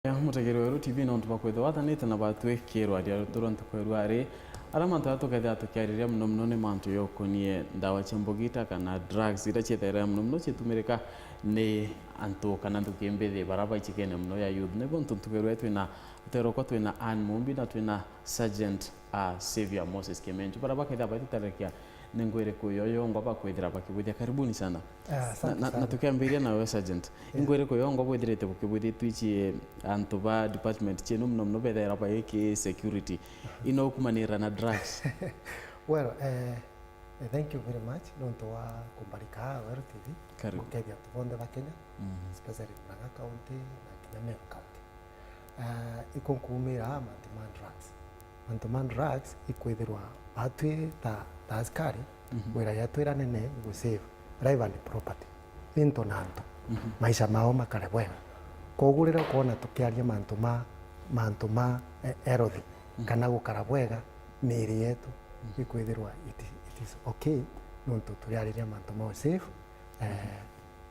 Mutegeri weru TV nontu bakwithwa wathanite na batwikirwa aria turwa ntukwerua ari aria mantu aya tukethira tukiariria muno muno ni mantu yokonie ndawa cia mbugita kana drugs iria chiethaira muno muno chitumirika ni antu kana nthuki mbithi baria baichikene muno ya youth. Niguo ntu twina terokwa twina Ann Mumbi na twina Sergeant Xavier Moses Kimenchu baria bakethira baitutarekia ni ngwiriku yoyo bakwithira bakibwithia. Karibuni sana. Na tukiambiria nawe Sergeant, ingwiriku yongwa bwithirite bukibwithia ichi antu ba department chenu muno muno bethaira ba security ino kumanira na drugs? Well, thank you very much nontu wa kumbarika Weru TV. Karibu. Gukethia antu bonthe ba Kenya, especially Murang'a County na kinya Meru County. Ikunkumira mantu ma drugs. Mantu ma drugs ikwithirwa batwi ta askari wira yatwira nene go save life and property into na antu maisha mao makare bwega. Koguo rĩrĩa ũkuona tukiaria mantu ma health kana gukara bwega mĩĩrĩ yetu ikwithirwa it is okay nontu turiariria mantu ma safe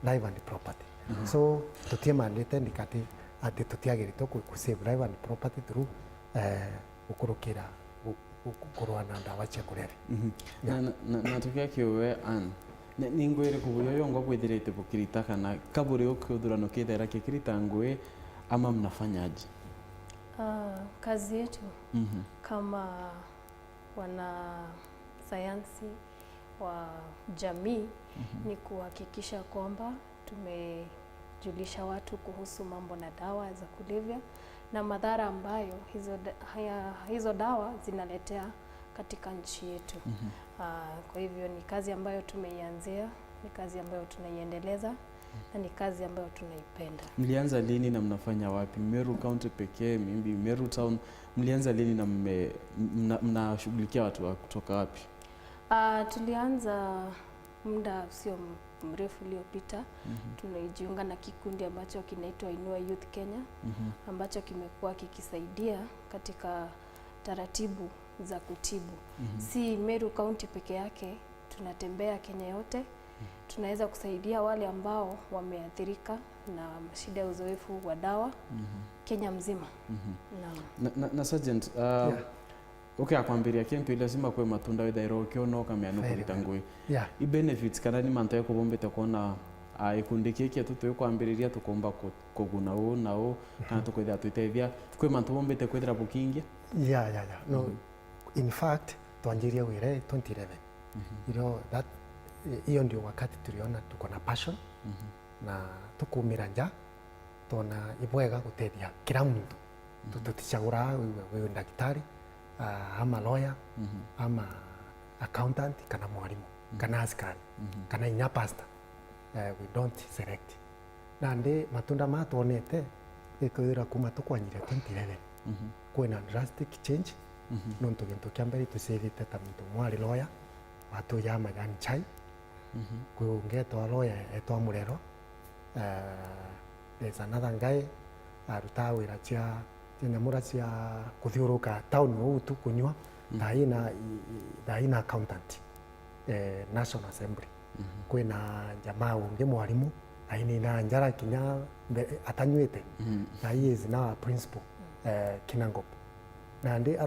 life and property. So tutiemandite ndikati ati tutiagirite ku save life and property through gukurukira kurwa na ndawa cia kulevya. Na tukiakiuwe Ann, ni ngwiri kubuyo yongo bwithirite bukirita kana kaburi ukiuthurano kithaira kikirita ngui ama mnafanyaje? Kazi yetu kama wana sayansi wa jamii ni kuhakikisha kwamba tumejulisha watu kuhusu mambo na dawa za kulevya na madhara ambayo hizo dawa zinaletea katika nchi yetu. Kwa hivyo ni kazi ambayo tumeianzia, ni kazi ambayo tunaiendeleza na ni kazi ambayo tunaipenda. Mlianza lini na mnafanya wapi? Meru County pekee, maybe Meru Town? Mlianza lini na mnashughulikia watu wa kutoka wapi? Tulianza muda sio mrefu uliopita. Tunaijiunga na kikundi ambacho kinaitwa Inua Youth Kenya, ambacho kimekuwa kikisaidia katika taratibu za kutibu. Si Meru County peke yake, tunatembea Kenya yote. Tunaweza kusaidia wale ambao wameathirika na shida ya uzoefu wa dawa Kenya mzima. Na Sergeant, okay, akwambiria kintu lazima kwe matunda withaira ukiono ukamenya nukurita ngui. I benefits kana ni mantu ekubombete kuona ikundi giki tu twikwambiriria tukumba kuguna uu na uu kana tukwithira twiteithia kwi mantu bombete kwithira bukingia? Yeah. No, in fact twanjirie wira 2011. You know that hiyo ndio wakati tuliona tuko na passion na tukumira nja tona ibwega gutethia kila muntu. Tutichagura wewe daktari ama lawyer ama accountant kana mwalimu kana askari kana inya pastor. We don't select. Na ndi matunda matuonete ikwithira kuma tukwanyire 2011 kwina drastic change. Nontu gintu kia mbere tusivite ta muntu mwari lawyer watu ya majani chai kwi ungi etwa lawyer etwa Murero. There's another guy aruta wira cia nyamura cia kuthiuruka town uu tu kunywa thaina accountant National Assembly. Kwina jamaa ungi mwalimu aini na njara kinya atanyuite na he is now a principal Kinangop. Na ndi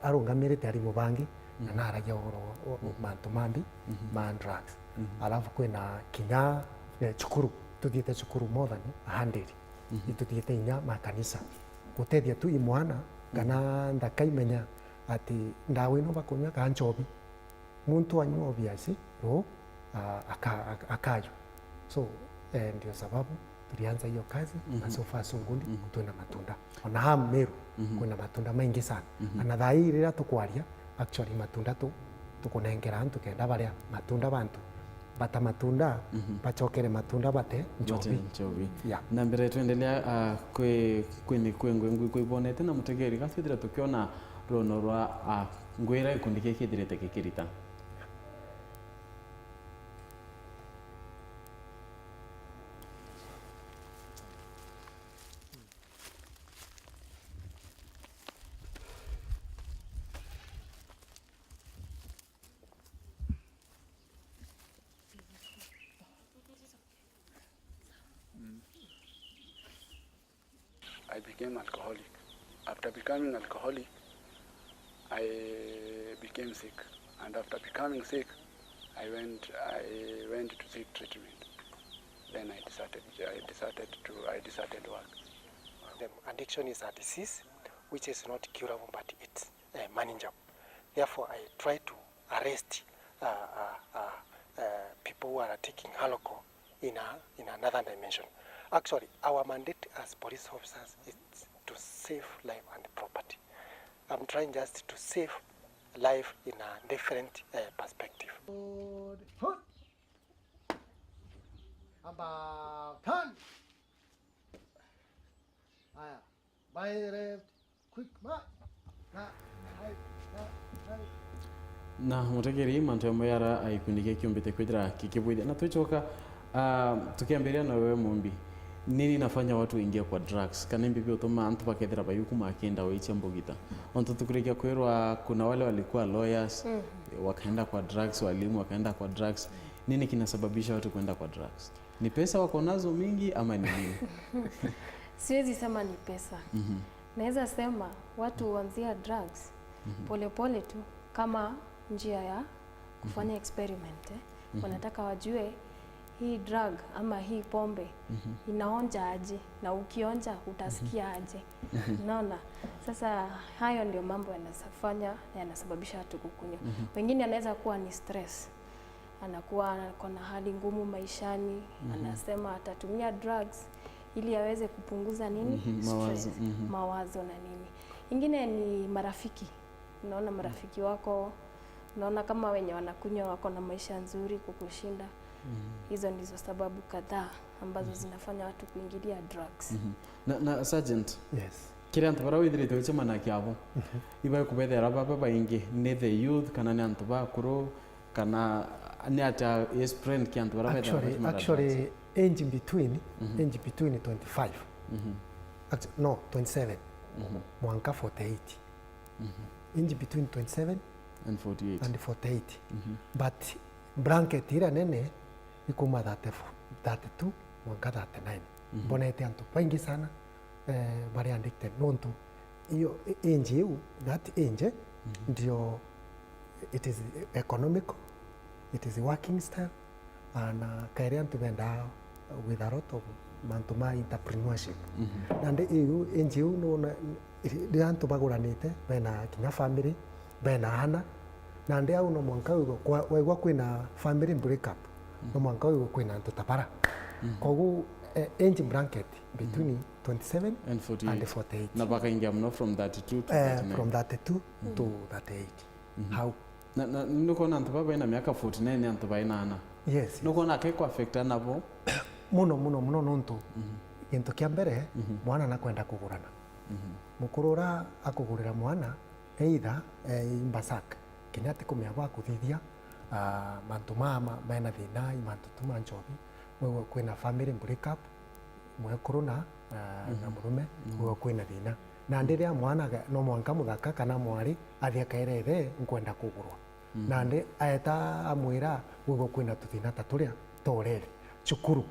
arungamirite arimu bangi na naragia uhoro mantu mambi ma drugs. Alafu kwina kinya cukuru tuthiite cukuru more than 100. Ituthiite inya makanisa gutethia tu imwana kana ndakaimenya ati ndawa ino bakunywa ka njobi muntu anywa obviously ro akayo. So ndio sababu tulianza hiyo kazi na so far so good. Tuna matunda ona ha Meru kuna matunda maingi sana. Ana thaa rira tukwaria actually matunda tu tukunengera antu kenda baria matunda bantu bata matunda bachokere matunda bate njobi. Yeah. Na mbere tuendelea kwi kwi ngwe kwibonete na mutegeri gatwithira tukiona runo rwa ngwira ikundi gikithirite gikirita. I became alcoholic. After becoming alcoholic, I became sick. And after becoming sick, I went to seek treatment. Then I deserted work. The addiction is a disease which is not curable, but it's manageable. Therefore, I try to arrest people who are taking alcohol in another dimension. Actually, our mandate as police officers is to save life and property. I'm trying just to save life in a different perspective. About turn. Haya. By left, quick march. Na, right, na, right. Na mutegeri mantu amwe yara aikundikia kiumbite kwithira kikibwithia na twicoka tukiambiria na wewe Mumbi, nini nafanya watu ingia kwa drugs kana mbibi utuma antu bakethira bayuku makenda waicha mbugita onto tukurikia kwirwa kuna wale walikuwa lawyers wakaenda kwa drugs, walimu wakaenda kwa drugs. Nini kinasababisha watu kwenda kwa drugs? Ni pesa wako nazo mingi ama ni nini? Siwezi sema ni pesa. Naweza sema watu huanzia drugs polepole tu kama njia ya kufanya experiment, eh. Wanataka wajue hii drug ama hii pombe inaonja aje na ukionja utasikia aje. Unaona? Sasa hayo ndio mambo yanasafanya yanasababisha watu kukunywa. Wengine anaweza kuwa ni stress, anakuwa ako na hali ngumu maishani, anasema atatumia drugs ili aweze kupunguza nini? Mawazo, Stress, mawazo na nini. Ingine ni marafiki. Unaona marafiki wako, unaona kama wenye wanakunywa wako na maisha nzuri kukushinda. Hizo ndizo sababu kadhaa ambazo zinafanya watu kuingilia drugs. Na sergeant, Yes. kiri antu baria withirite wicemana kiabo ibai kubethera baba baingi ni the youth kana ni antu bakuru kana ni atia yes friend ki antu baria bethera Actually, bachimana? actually age between 25. Actually, no, 27. Mwanka 48. Age between 27 and 48. And 48. But bracket ira nene ikuma 34, 32 mwanka 39. Mbonete antu baingi sana bari addicted nontu iyo age iu, that age ndio it is economical, it is working style and kairi antu benda with a lot of mantu ma entrepreneurship na ndi iu age iu nona ri antu baguranite bena kinya family bena ana na ndi au no mwanka waigua kwina family break up, no mwanka waigua kwina antu tabara koguo age bracket between 27 and 48 and 48. Na bakaingia muno from 32 to 39. From 32 to 38 how. Na nukona antu baba ina miaka 49 ni antu bainana nukona kai kwa affecta nabo? Muno muno muno nontu gintu kia mbere mwana nakwenda kugurana mukurura akugurira mwana either imbasak kinya ati kumiabo akuthithia mantu mama mena thina mantu tu ma njobi wewe kwina family break up mwekuru na murume wewe kwina thina na ndiria mwana no mwanka muthaka kana mwari athie akaira ithe nkwenda kugurwa na ndi aeta amwira wewe kwina tuthina ta turia torethi cukuru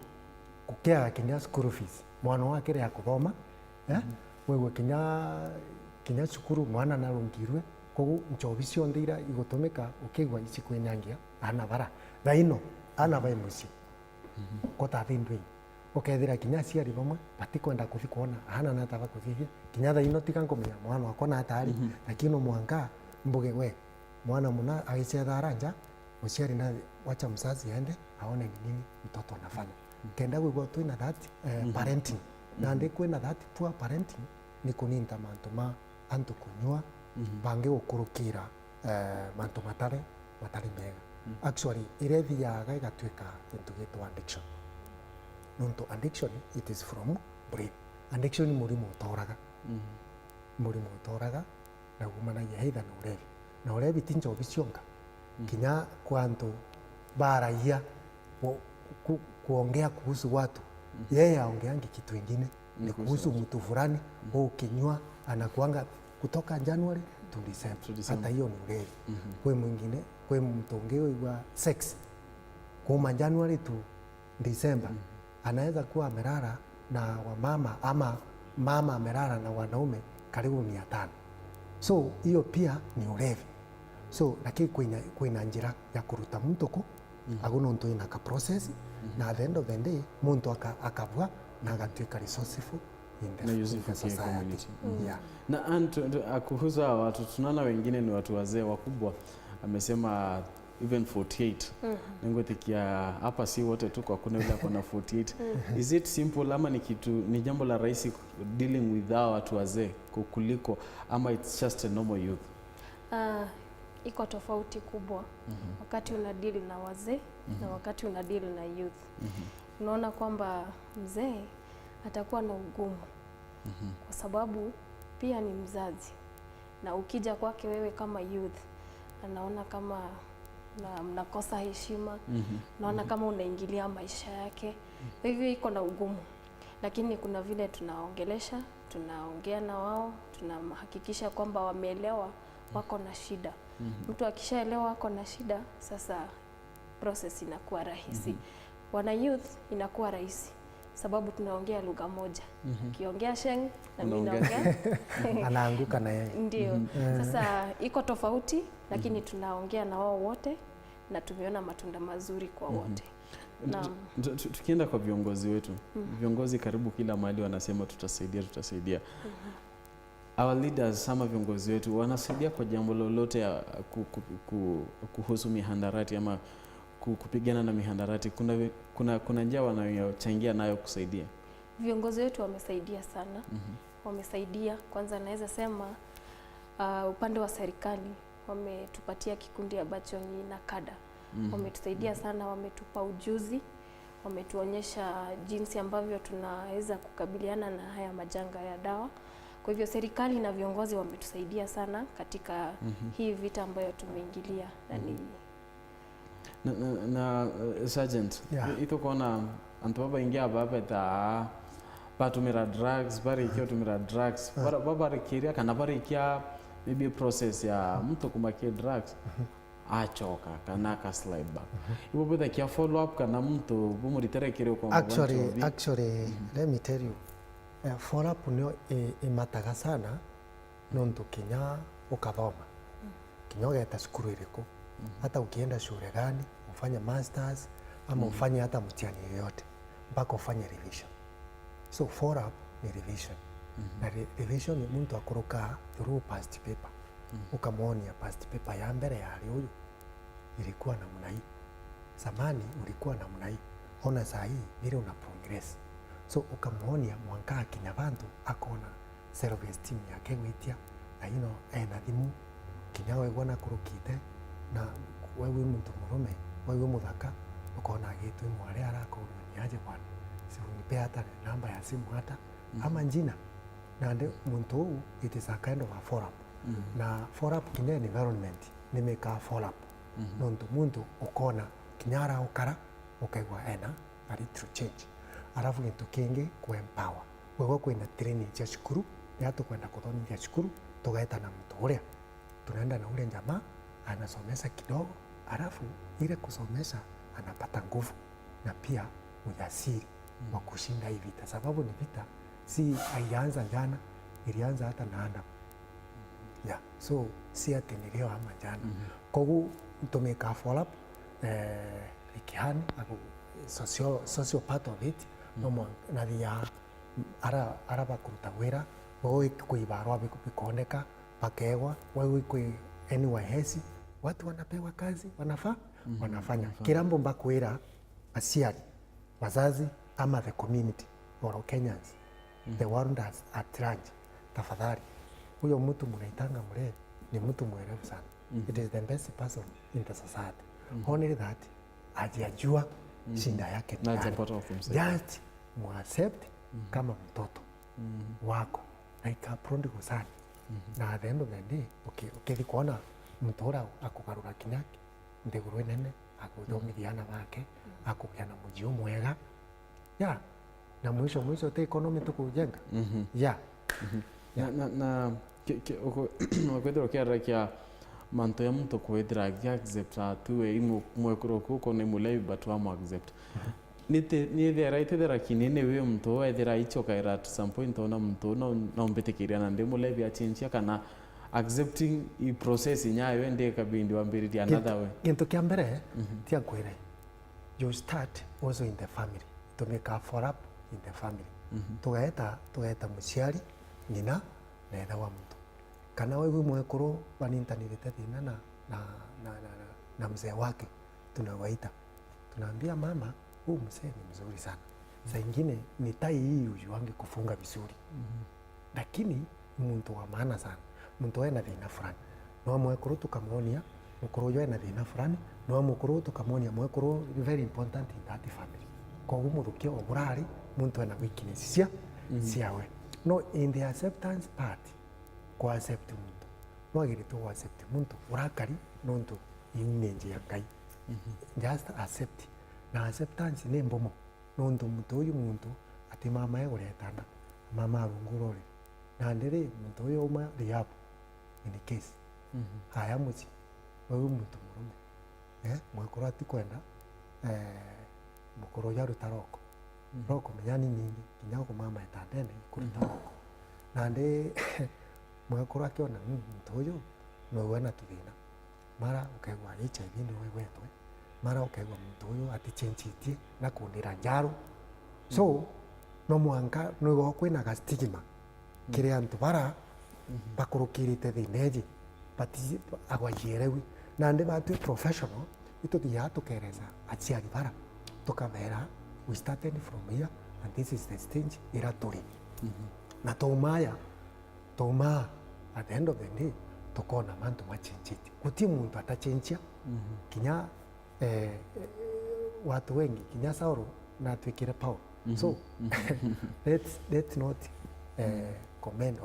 kukiaga kinya school fees mwana wake ria kuthoma, eh? Wewe kinya cukuru mwana narungirwe koguo njobi cionthe ira igutumika ukigua ici kwinyangia ana bara thaino ana bai mucii kotathi ndui ukethira kinya aciari bamwe batikwenda kuthi kuona ana nataba kuthithia kinya thaino tiga nkumenya mwana wakwa natari lakini no mwanka mbuge we mwana muna agicetha aranja muciari na wacha mzazi aende aone ni nini mtoto anafanya kenda gwigua twina that parenting na ndi kwina that poor parenting ni kuninta mantu ma antu kunyua bangi gukurukira mantu matari mega. Actually iria ithiaga igatuika kintu gitwa addiction nontu addiction, it is from brain. Addiction ni murimu utoraga, murimu utoraga na umanagia either na urevi na urevi ti njobi cionka kinya kwa antu baragia kuongea kuhusu watu, yeye aongeangi kitu ingine ni kuhusu mtu fulani mm ukinywa anakuanga kutoka January to December. To December. Hata hiyo ni ulevi. Kwi mwingine kwi mtu ungi uigua sex kuma January to December, anaweza kuwa amelala na wamama ama Mama amelala na wanaume karibu 500. So hiyo pia ni ulevi. So lakini kwina njira ya kuruta muntu ku aguno ntu ina ka process, na at the end of the day muntu akavua na agatuika resourceful in the, Na in useful the kwa society. community. Yeah. Na kuhusu hawa watu, tunaona wengine ni watu wazee wakubwa, amesema even 48. Ningwetikia hapa si wote tu kwa kuna yule ako na 48. Is it simple ama ni kitu ni jambo la rahisi dealing with hawa watu wazee kuliko ama it's just a normal youth? Iko tofauti kubwa wakati una deal na wazee na wakati una deal na youth. Unaona kwamba mzee atakuwa na ugumu kwa sababu pia ni mzazi, na ukija kwake wewe kama youth anaona kama mnakosa heshima, naona kama unaingilia maisha yake. Kwa hivyo iko na ugumu, lakini kuna vile tunaongelesha, tunaongea na wao, tunahakikisha kwamba wameelewa wako na shida. Mtu akishaelewa wako na shida, sasa process inakuwa rahisi. Wana youth inakuwa rahisi sababu tunaongea lugha moja. Ukiongea Sheng na mimi Unaongea naongea Anaanguka na yeye. Ndio. Sasa iko tofauti, lakini tunaongea na wao wote na tumeona matunda mazuri kwa wote. Naam. Tukienda kwa viongozi wetu, viongozi karibu kila mahali wanasema tutasaidia, tutasaidia. Our leaders ama viongozi wetu wanasaidia kwa jambo lolote ya kuhusu mihandarati ama kupigana na mihandarati? Kuna njia wanayochangia nayo kusaidia? Viongozi wetu wamesaidia sana. Wamesaidia, kwanza naweza sema upande wa serikali wametupatia kikundi ambacho ni NACADA. Wametusaidia sana, wametupa ujuzi, wametuonyesha jinsi ambavyo tunaweza kukabiliana na haya majanga ya dawa. Kwa hivyo serikali na viongozi wametusaidia sana katika hii vita ambayo tumeingilia na ni Na Sergeant, Yeah. itukuona antu babaingi aba beta batumira drugs, barikia utumira drugs, babarikiria kana barikia maybe process ya mtu kumakia drugs achoka kana aka slide back. Ibo bethakia follow up kana mtu bumuriterekire kwa Actually, let me tell you, follow up nio imataga sana nontu kinya ukathoma kinya ugeta cukuru iriku, hata ukienda shule gani ufanye masters ama ufanye hata mtihani yoyote mpaka ufanye revision. So follow up ni revision. Na revision ni muntu akuruka through past paper, ukamwonia past paper ya mbere yari uyu ilikuwa namna hii, zamani ulikuwa namna hii, ona saa hii vile una progress. So ukamwonia mwanka akinya bantu akona self esteem yake gwitia na ino ena thimu kinya wegwa kurukite na we wi muntu murume we wi muthaka ukona agitwi mwari arakorwo ni aje bwana, si unipe hata namba ya simu hata ama njina na ndi muntu uu, it is a kind of a follow up. Na follow up kinya environment ni meka follow up nontu muntu ukona kinya araukara ukaigua ena a little change. Arafu gintu kingi ku empower wewe kwina training cia cukuru ni atukwenda kuthomithia cukuru tugaetana muntu uria tunaenda na ule jamaa anasomesha kidogo, alafu ile kusomesha anapata nguvu na pia ujasiri wa kushinda hii vita, sababu ni vita si haianza jana, ilianza hata na Adam. Yeah, so si ati ni leo ama jana. Koguo tumeka follow up ikihani aku social part of it no na thia ara bakuruta wira wewe kuibarwa bikoneka bakegwa wewe kwi NYS watu wanapewa kazi wanafaa wanafanya kirambo mbakwira aciari wazazi ama the community or Kenyans, the world at large, tafadhali huyo mtu mnaitanga mlevi ni mtu mwerevu sana. It is the best person in the society. Only that hajajua shinda yake ni Na gani. hajapata wa kumsaidia. Just muaccept kama mtoto wako like a prodigal son. Na at the end of the day ukithi kuona mtu uria akugarura kinya nthiguru nene akuthomithia ana bake akugia na mujio mwega ya na mwisho mwisho te economy tukujenga ya. Na ukwithirwo kiarira kia mantu ya muntu kwithira agiaccept atuwe imwekuro kuko ni mulevi but wamu accept. Nithera itithera kinene wi muntu ethira ichokaira at some point ona muntu no mbitikiria na ndi mulevi achinchia kana accepting i process nyayo ndi kabindi wambiriria another way. Gintu kia mbere tia nkwire, you start also in the family to make a follow up in the family. Tugaeta muciari, nyina na ithe wa muntu kana wewe mwekuru banintanirite thina na mzee wake, tunawaita tunaambia mama, huu mzee ni mzuri sana, saa ingine ni tai hii ujuange kufunga vizuri, lakini muntu wa maana sana, muntu ena thina fulani no mwekuru tukamuonia mukuru uyu ena thina fulani no mukuru tukamuonia mwekuru very important in that family, koguo muthukia ogurari muntu ena weakness cia ciawe. No in the acceptance part, ku accept muntu no agirite ku accept muntu urakari nontu image ya Ngai, just accept na acceptance ni mbomo nontu muntu uyu muntu ati mama eguretana mama arungurore na ndiri muntu uyu uma rehab in case haya muci wewe muntu murume mwekuru atikwenda mukuru yaruta roko roko menya ni nyingi kinya kumama etandene kuruta roko na ndi mwekuru akiona muntu uyu nowe na tuthina mara ukaigua HIV ni wegwetwe mara ukaigua muntu uyu atichenjitie na kundira njaro so no mwanka no kwina ga stigma kiri antu bara bakurukirite thineji bati agwaierewi na ndi batue professional ituthiaga tukereza aciari bara tukabera we started from here and this is the stage ira turi na taumaya tauma at the end of the day tukona mantu machenjitie guti muntu atachenjia kinya watu wengi kinya Sauro na twikire Paul. So let's not comment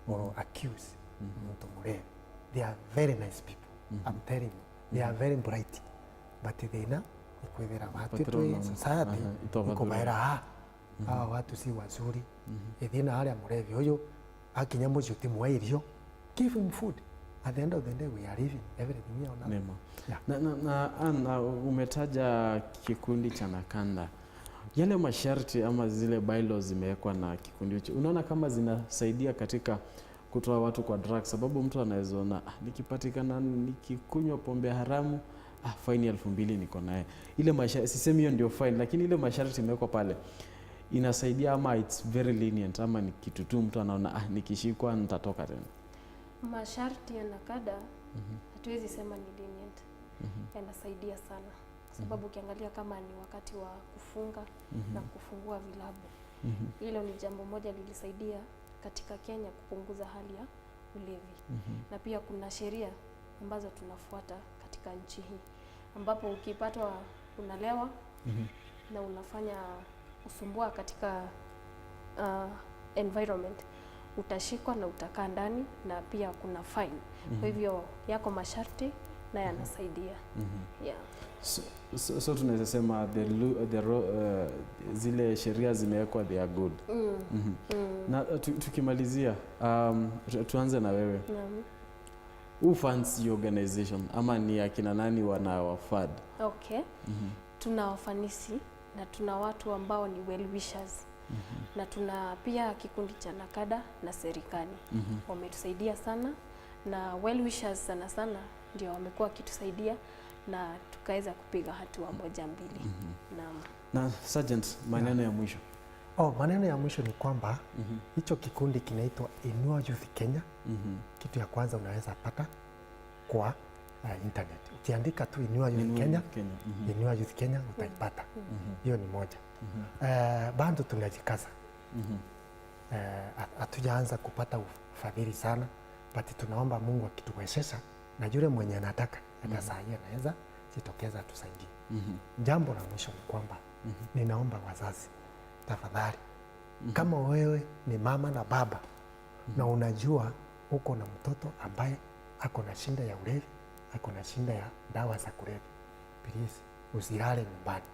or accuse muntu murevi. They are very nice people. I'm telling you, they are very bright, but thina ikwithira watu twi society ikumaira hawa watu si wazuri. Ithina haria murevi uyu akinya muci utimuhe irio, give him food. At the end of the day we are living everything here on earth. Yeah. Na umetaja kikundi cha Nakanda, yale masharti ama zile bylaws zimewekwa na kikundi hicho, unaona kama zinasaidia katika kutoa watu kwa drugs? Sababu mtu anaweza ona nikipatikana nikikunywa pombe haramu faini 2000 niko naye. Ile masharti, sisemi hiyo ndio fine, lakini ile masharti imewekwa pale inasaidia ama it's very lenient, ama ni kitu tu mtu anaona nikishikwa nitatoka tena? Masharti ya Nakada hatuwezi sema ni lenient. Yanasaidia sana sababu ukiangalia kama ni wakati wa kufunga na kufungua vilabu, hilo ni jambo moja lilisaidia katika Kenya kupunguza hali ya ulevi. Na pia kuna sheria ambazo tunafuata katika nchi hii ambapo ukipatwa unalewa na unafanya usumbua katika environment, utashikwa na utakaa ndani na pia kuna fine. Kwa hivyo yako masharti na yanasaidia. Yeah. So tunaweza sema zile sheria zimewekwa, they are good. Na tukimalizia, tuanze na wewe. Who funds your organization ama ni akina nani wanawafund? Okay. Tuna wafanisi na tuna watu ambao ni well wishers. Na tuna pia kikundi cha Nakada na serikali. Wametusaidia sana na well wishers sana sana ndio wamekuwa wakitusaidia na tukaweza kupiga hatua 1 2. Naam. Na Sergeant, maneno ya mwisho. Maneno ya mwisho ni kwamba hicho kikundi kinaitwa Inua Youth Kenya. Kitu ya kwanza unaweza pata kwa internet. Ukiandika tu Inua Youth Kenya, Inua Youth Kenya utaipata. Hiyo ni moja. Bado tunajikaza. Hatujaanza kupata ufadhili sana, but tunaomba Mungu akituwezesha na yule mwenye anataka hata saa hii anaweza jitokeza tusaidie. Jambo la mwisho ni kwamba ninaomba wazazi tafadhali, kama wewe ni mama na baba na unajua uko na mtoto ambaye ako na shinda ya ulevi, ako na shinda ya dawa za kulevya, please usilale nyumbani.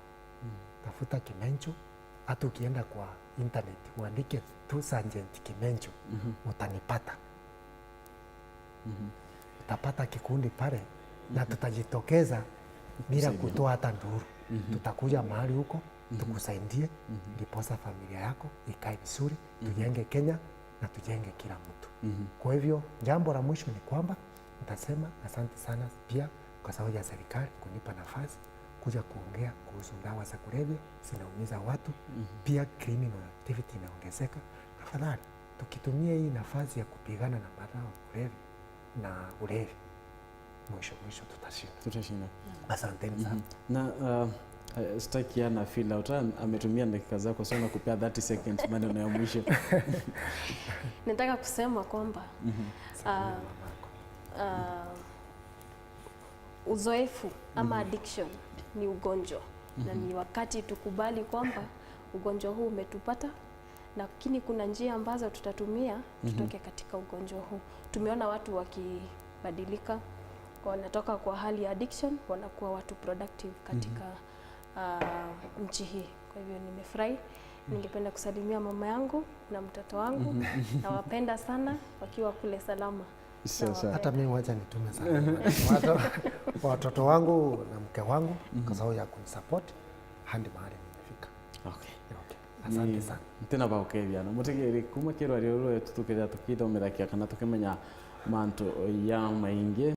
Tafuta Kimenchu. Hata ukienda kwa internet uandike tu Sergeant Kimenchu, utanipata. Utapata kikundi pale na tutajitokeza bila kutoa hata nduru. Tutakuja mahali huko Tukusaidie ndiposa familia yako ikae vizuri, tujenge Kenya na tujenge kila mtu. Kwa hivyo jambo la mwisho ni kwamba nitasema asante sana pia kwa sababu ya serikali kunipa nafasi kuja kuongea kuhusu dawa za kulevya zinaumiza watu. Pia criminal activity inaongezeka. Tafadhali tukitumia hii nafasi ya kupigana na madawa ya kulevya na ulevi, mwisho mwisho tutashinda. Tutashinda. Asanteni sana. Na sitaki ana feel out, ametumia dakika zako sana kupea 30 seconds maneno ya mwisho. Nataka kusema kwamba Salimia mamako. uzoefu ama addiction ni ugonjwa na ni wakati tukubali kwamba ugonjwa huu umetupata, lakini kuna njia ambazo tutatumia tutoke katika ugonjwa huu. Tumeona watu wakibadilika, wanatoka kwa hali ya addiction wanakuwa watu productive katika nchi hii. Kwa hivyo nimefurahi. Ningependa kusalimia mama yangu na mtoto wangu, nawapenda sana wakiwa kule salama. Sawa sawa. Hata mimi wacha nitume sana watoto wangu na mke wangu kwa sababu ya kunisupport hadi mahali nimefika. Okay. Okay. Asante sana. Tena baukethia mutegeri kuma kirwario rwetu tukethia tukithomithakia kana tukimenya mantu ya maingi.